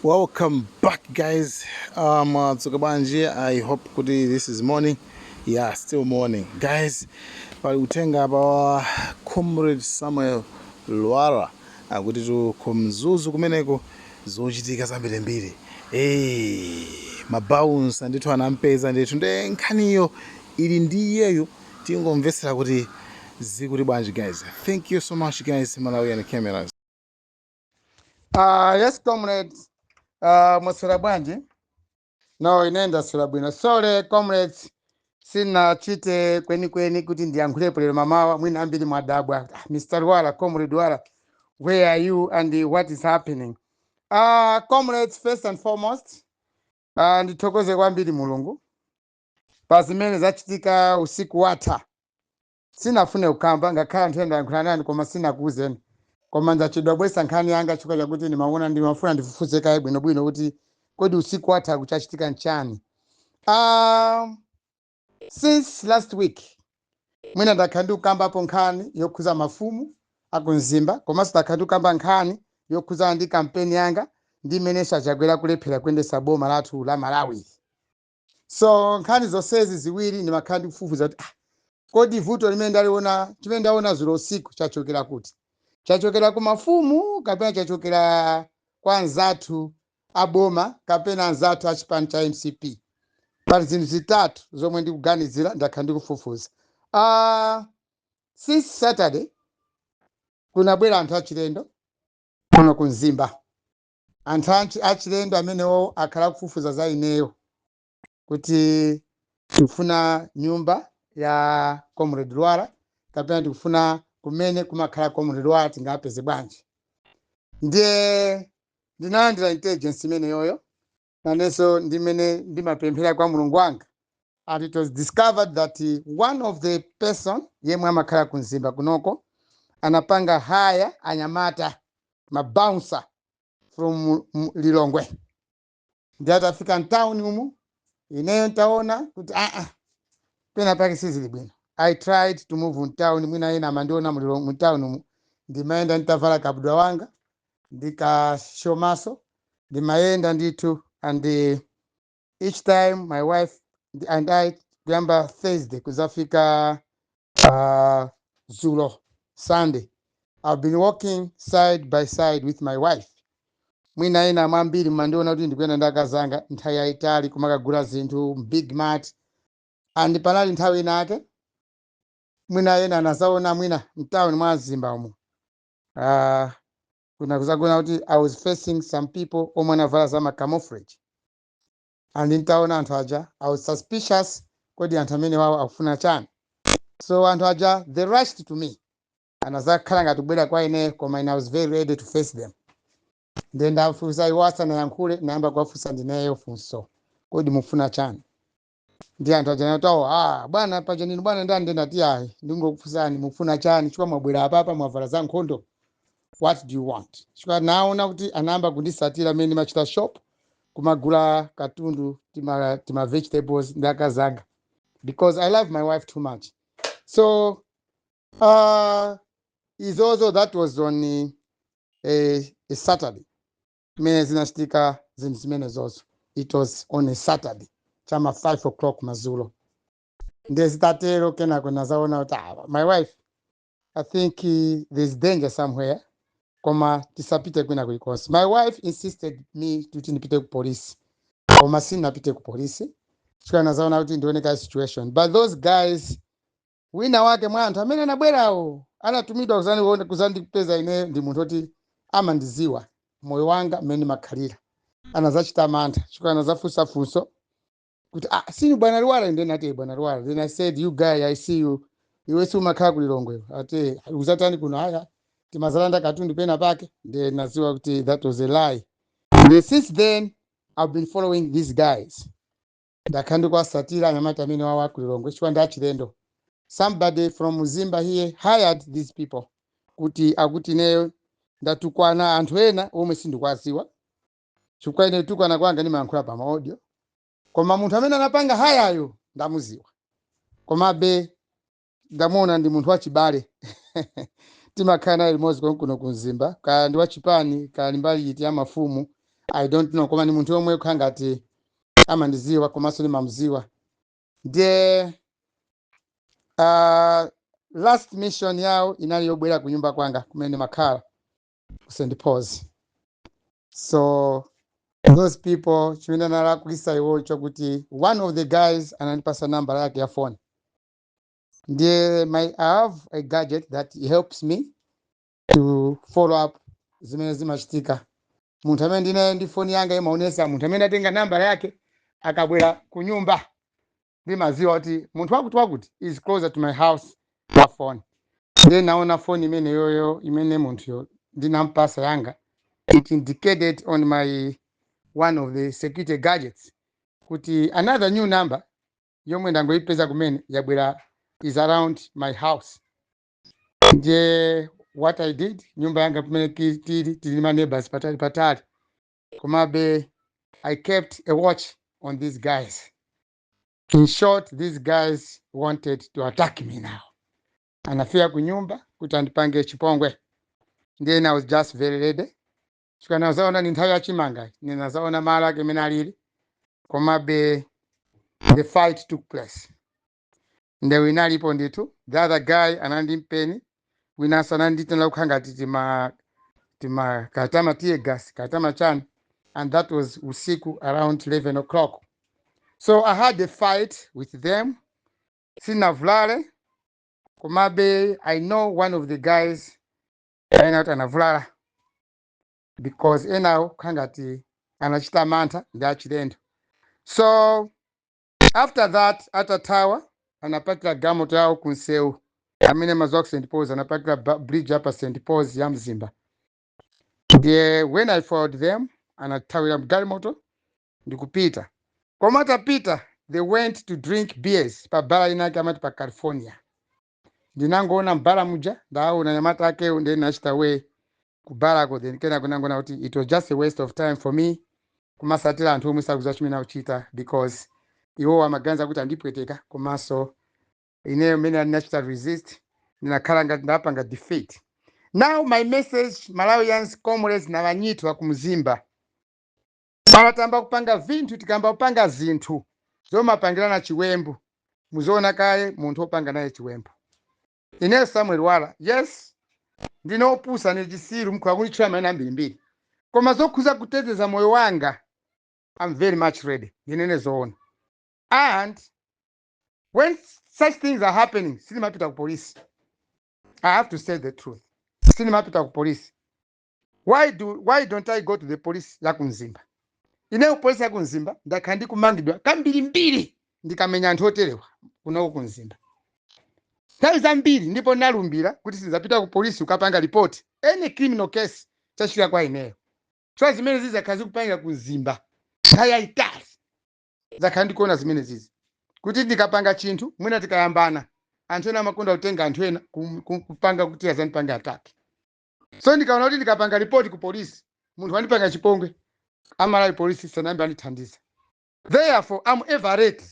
Welcome back, guys. Tsoka bwanji? I hope kuti this is morning. Yeah, still morning, guys. Pali uthenga apa wa Comrade Samuel Lwara, akuti tu kumzuzu kumeneko zochitika zambirimbiri. Hey, mabouncer ndithu anampeza ndithu, nde nkhaniyo ili ndi iyeyo. Tingomvetsera kuti zikuti bwanji, guys. Thank you so much, guys. Malawian Cameras. Yes, comrades. Mwaswera bwanji? No, ine ndaswera bwino. Sorry, comrades, sinachite kwenikweni kuti ndiyankhulepo lero mamawa. Mwina ambiri mwadabwa. "Ah, Mr. Lwara, Comrade Lwara, where are you and what is happening?" Comrades, first and foremost, ndithokoze kwambiri Mulungu pa zimene zachitika usiku watha. Sinafune kukamba, ngakhale anthu ena ndayankhula nani, koma sinakuwuzeni. Koma ndachedwa bwesa nkhani yanga chifukwa chakuti ndimaona ndimafuna ndifufuze kaye bwinobwino kuti kodi usiku watha kuchachitika nchani. Since last week mwina ndakhala ndikukambapo nkhani yokhuza mafumu akumzimba, komanso ndakhala ndikukamba nkhani yokhuzana ndi kampeni yanga ndi imenenso achakwera kulephera kuyendesa boma lathu la Malawi. So nkhani zonsezi ziwiri ndimakhala ndikufufuza kuti, ah, kodi vuto limene ndaliona, chimene ndaona zulo usiku, chachokera kuti? Chachokera ku mafumu kapena chachokera kwa anzathu aboma kapena anzathu a chipani cha MCP? Pali zinthu zitatu zomwe ndikuganizira, ndakhala ndikufufuza. Since Saturday kunabwera anthu achilendo kuno ku Mzimba. Anthu achilendo amenewo akhala kufufuza za ineyo kuti tikufuna nyumba ya Comrade Lwara kapena tikufuna kumene kumakhala Comrade Lwara, tingapeze bwanji? Ndiye ndinalandira intelligence imeneyoyo, nanenso ndimene ndimapemphera kwa Mulungu wanga, and it was discovered that one of the person yemwe amakhala ku Mzimba kunoko anapanga hire anyamata, mabouncer from Lilongwe. Ndi atafika mtown umu, ineyo ntaona kuti aa, pena pake sizili bwino. I tried to move mtown. Mwina ena amandiona mtown umu ndimayenda nitavala kabudwa wanga ndikashomaso, ndimayenda ndithu. And each time my wife and I, kuyamba Thursday kuzafika zulo Sunday, I've been walking side by side with my wife. Mwina ena mwambiri mmandiona kuti ndikuyenda ndi akazanga nthawi yayitali kumakagula zinthu Big Mart. And panali nthawi inake, mwina ena anazaona mwina mtown mwa Mzimba umu, kuna kuzagona kuti I was facing some people omwe anavala za ma camouflage, and ntaona anthu aja I was suspicious, kodi anthu amene wawo akufuna chani? So anthu aja, they rushed to me, anazakhala ngati kubwera kwa ine, koma ine I was very ready to face them. Ndiye ndafunsa iwo asanayankhule, nayamba kuwafunsa ndineyo funso, "Kodi mufuna chani?" Ndi anthu aja nati, "Oh, ah, bwana, paja ninu bwana ndani?" Ndinati, "Ayi, ndingokufunsani mufuna chani, chifukwa mwabwera apapa mwavala za nkhondo. What do you want?" Chifukwa naona kuti anayamba kundisatira mmene ndimachita shop, kumagula katundu, tima vegetables ndi akazanga, because I love my wife too much. So izozo, that was on a Saturday mmene zinachitika zinthu zimene zozo. It was on a Saturday chama 5 o'clock mazulo. Ndiye zitatero, kenako nazaona kuti, ah, my wife, I think there's danger somewhere, koma tisapite kwina kulikonse. My wife insisted me kuti ndipite ku polisi, koma sindinapite ku polisi chifukwa nazaona kuti ndioneka situation. But those guys, wina wake mwa anthu amene anabwerawo anatumidwa kuzandipeza ine, ndi munthu oti amandiziwa moyo wanga mmene ndimakhalira, anazachita mantha chifukwa anazafunsa funso kuti, "Ah, sinu bwana Lwara?" Ndiye nati, "Bwana Lwara." Then I said, "You guy, I see you. Iwe si umakhala kulilongwe? Ate uzatani kuno?" "Aya, timazalanda katundu pena pake." Ndiye naziwa kuti that was a lie. Then since then I've been following these guys. Ndakhala ndikuwasatira anyamata amene wawa kulilongwe chifukwa ndi achilendo. Somebody from Mzimba here hired these people kuti akuti ineyo ndatukwana anthu ena omwe sindikuwaziwa, chifukwa ine tukwana kwanga ndimayankhula pa maaudio, koma munthu amene anapanga hire yo ndamuziwa, komabe ndamuona ndi munthu wachibale, timakhala naye limodzi konkuno ku Mzimba, kaya ndi wachipani, kaya ndi mbali iti ya mafumu. I don't know, koma ni munthu yomwe kukhala ngati amandiziwa komanso ndimamuziwa. Ndiye last mission yawo inali yobwera ku nyumba kwanga kumene makhala ku St Paul's. So those people, chimene analakwisa iwo chokuti one of the guys anandipasa namba yake ya phone. Ndiye I have a gadget that helps me to follow up zimene zimachitika. Munthu amene ndinaye ndi foni yanga imaonesa munthu amene atenga namba yake akabwera ku nyumba, ndimaziwa kuti munthu wakuti wakuti is closer to my house pa phone. Ndiye naona phone imene yoyo imene munthuyo ndinampasa yanga, it indicated on my one of the security gadgets kuti another new number yomwe ndangoyipeza kumene yabwera is around my house. Ndiye what I did, nyumba yanga pamene tili ma neighbors patali patali, komabe I kept a watch on these guys. In short, these guys wanted to attack me. Now anafika kunyumba kuti andipange chipongwe. Ndiye I was just very ready chifukwa nazaona ni nthawi yachimanga, ninazaona malo ake imene alili. Komabe the fight took place. Ndewu inalipo ndithu. The other guy anandi mpeni, winanso ananditena kukhala ngati tima katama tear gas, katama chani, and that was usiku around 11 o'clock. So I had a fight with them. Sinavulale, komabe I know one of the guys aina kuti anavulala because enawo kukhala ngati anachita mantha ndi achilendo. So after that, atathawa, anapakira galimoto yawo kunsewu amene mazuwa ku St Paul's, anapakira bridge apa St Paul's ya Mzimba. Ndiye when I followed them, anathawira mgalimoto ndikupita. Koma atapita, they went to drink beers pa bala inake amati pa California. Ndinangoona mbala muja, ndaona nyamata akewo, ndiye nachita way kubalako. Then kenako nangoona kuti it was just a waste of time for me kumasatira anthu omwe sakuziwa chimene akuchita, because iwo amaganiza kuti andipweteka, komanso ineyo mmene ndinachita resist, ndinakhala ngati ndapanga defeat. Now my message, Malawians, comrades na vanyithu akumzimba, palatamba kupanga vinthu, tikamba kupanga zinthu zomapangirana chiwembu, muzoona kaye munthu wopanga naye chiwembu. Ineyo Samuel Wala, yes, ndinopusa, ni chisiru, mkhola kunitchula mayina ambirimbiri, koma zokhuza kuteteza moyo wanga, I'm very much ready. Ndinene zoona. And when such things are happening, sindimapita ku police. I have to say the truth, sindimapita ku police. Why don't I go to the police ya kumzimba? Ineyo polisi ya kumzimba ndakhala ndikumangidwa kambirimbiri ndikamenya anthu oterewa kunoko kumzimba nthawi zambiri, ndipo nalumbira kuti sindidzapita ku polisi ukapanga report any criminal case chachitika kwa ineyo. So zimene zizi zakhala zikupangira kumzimba nthawi yayitali, zakhala ndikuona zimene zizi kuti ndikapanga chinthu, mwina tikayambana, anthu ena amakonda kutenga anthu ena kupanga kuti azandipanga attack. So ndikaona kuti ndikapanga report ku polisi munthu wandipanga chipongwe, amalawi polisi sanayambe andithandiza. Therefore I'm ever ready.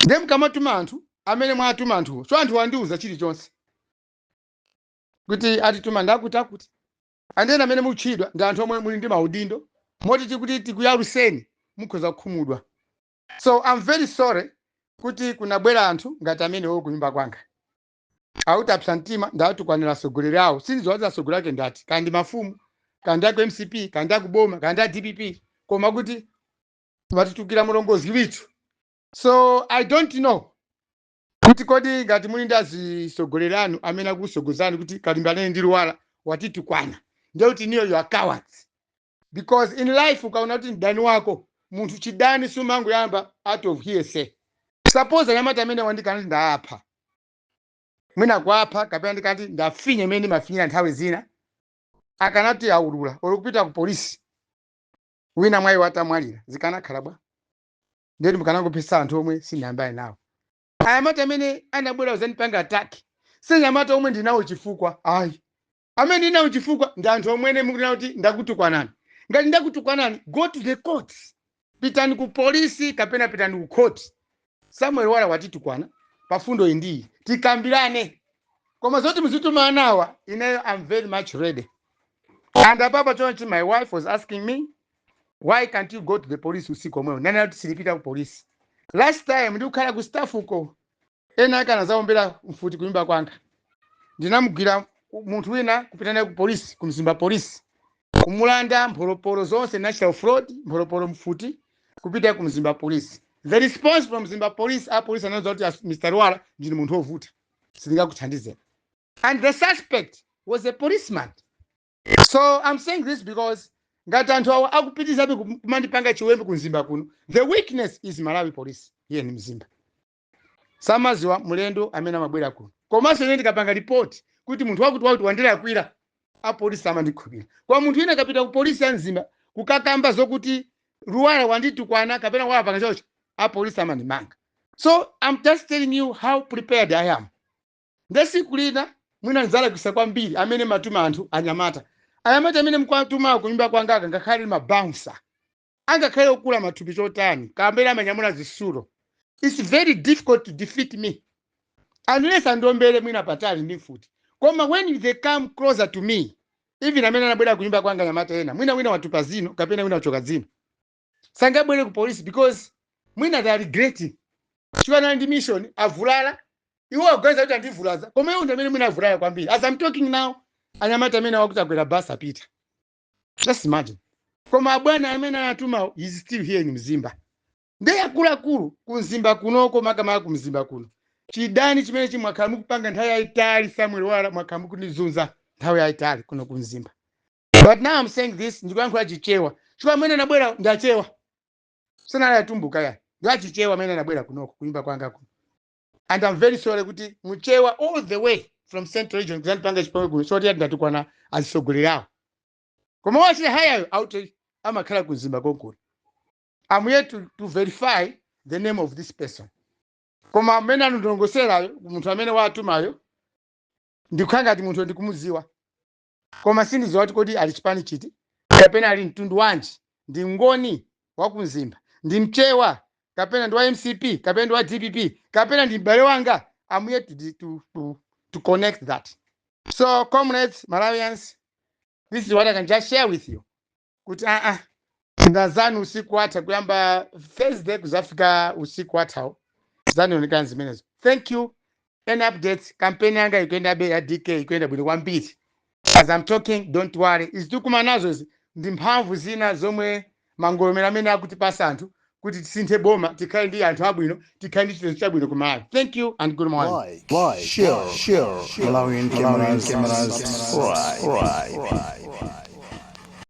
Ndiye mkamatuma anthu amene mwatuma anthuwo, so anthu wandiuza chilichonse kuti atituma ndakuti akuti andena amene mutchidwa ndi anthu omwe muli ndi maudindo, moti tikuti tikuyaluseni mukhoza kukhumudwa. So I'm very sorry kuti kunabwera anthu ngati amenewo kunyumba kwanga auti apsa mtima, ndatukwanira atsogoleri awo. Sindidziwa kuti atsogoleri ake ndati, kandi mafumu, kandi aku MCP, kandi akuboma, kandi a DPP, koma kuti vatitukira mulongozi withu. So I don't know kuti kodi ngati muli ndi azitsogoleri anu amene akusogozani kuti kalimbaneni ndi Luwala watitukwana, ndiye kuti niyo you are cowards, because in life ukaona kuti mdani wako munthu, chidani sumangoyamba out of hearsay. Suppose anyamata amene wandikana kuti ndaapha, mwina kuapha kapena ndikati ndafinya imene ndimafinyira nthawi zina, akanati aulula olo kupita ku polisi, wina mwayi watamwalira, zikanakhala bwa? Ndeti mukanangopesa anthu omwe sindiyambane nawo. Anyamata amene anabwera kuzandipanga attack sinyamata omwe ndinawo chifukwa ayi. Amene ndinawo chifukwa ndi anthu omwene mukunena kuti ndakutukwanani. Ngati ndakutukwanani, go to the court, pitani ku polisi kapena pitani ku court. Samuel Wala watitukwana pafundo indiyi, tikambirane. Koma zoti muzituma anawa, ineyo I'm very much ready. And apapa chonchi my wife was asking me Why can't you go to the police usiku omwewo? Nanena kuti silipita ku polisi. Last time ndikukhala ku staff uko, ena ake anazaombera mfuti kunyumba kwanga. Ndinamugwira munthu wina, kupita naye ku polisi, ku Mzimba Polisi, kumulanda mpholopolo zonse, national fraud, mpholopolo, mfuti, kupita ku Mzimba Polisi. The response from Mzimba Police, a police anauza kuti, "Mr Lwara, ndine munthu wovuta, sindingakuthandizeni." And the suspect was a policeman. So I'm saying this because ngati anthu awa akupitizabe kumandipanga chiwembu ku Mzimba kuno, the weakness is Malawi Police here in Mzimba. Samaziwa mlendo amene amabwera kuno. Komanso ine ndikapanga ripoti kuti munthu wakuti wakuti wandilakwira, apolisi amandikhulupirira. Kwa munthu ine akapita ku polisi ya Mzimba kukakamba zokuti Lwara wanditukwana kapena wapanga chocho, apolisi amandimanga. So I'm just telling you how prepared I am. Ndesiku lina mwina ndizalakwisa kwambiri amene matuma anthu, anyamata, anyamata amene mkwatumawo kunyumba kwangaka, ngakhale mabouncer, angakhale okula mathupi chotani, kambere amanyamula zisulo, it's very difficult to defeat me unless andombere mwina patali ndi mfuti. Koma when they come closer to me, even amene anabwera kunyumba kwanga, anyamata ena, mwina wina watupa zino kapena wina wachoka zino, sangabwere ku polisi because mwina they are regretting chifukwa anali ndi mission, avulala. Iwo akuganiza kuti andivulaza, koma iwo ndi amene mwina avulala kwambiri. As I'm talking now, anyamata amene wakuti agwera basi apita. Just imagine. Koma abwana amene anatuma is still here in Mzimba. Ndiye akuluakulu ku Mzimba kunoko, makamaka ku Mzimba kuno, chidani chimene chimwakhala mukupanga nthawi yayitali, Samuel Lwara, mwakhala mukundizunza nthawi yayitali kuno ku Mzimba. But now I'm saying this, ndikuyankhula Chichewa chifukwa amene anabwera ndachewa, sanali atumbuka ya, ndi achichewa amene anabwera kunoko kunyumba kwanga kuno. And I'm very sorry kuti muchewa all the way from Central Region kuzandipanga chipongwe kuno choti ndatukwana azitsogoleri awo, koma wachita hayayo auti amakhala ku Mzimba konkuno. I'm here to verify the name of this person. Koma amene anandilongoserayo, munthu amene watumayo, ndikukhala ngati munthu ndikumuziwa, koma sindiziwa kuti kodi ali chipani chiti kapena ali mtundu wanji, ndi Ngoni wakumzimba, ndi Mchewa, kapena ndi wa MCP, kapena ndi wa DPP, kapena ndi m'bale wanga. I'm here to connect that. So comrades, Malawians, this is what I can just share with you kuti aa ndazanu usiku watha, kuyamba Thursday kuzafika usiku wathawo, zanionekana zimenezo. Thank you. Any updates, campaign yanga ikuenda be ya DK ikuenda bwino kwambiri. As I'm talking, don't worry, izi tikuma nazo izi ndi mphamvu zina zomwe mangolomera amene akutipasa anthu kuti tisinthe boma, tikhale ndi anthu abwino, tikhale ndi chitetezo chabwino kumalawi. Thank you and good morning. Like, share, share, Malawian cameras, subscribe.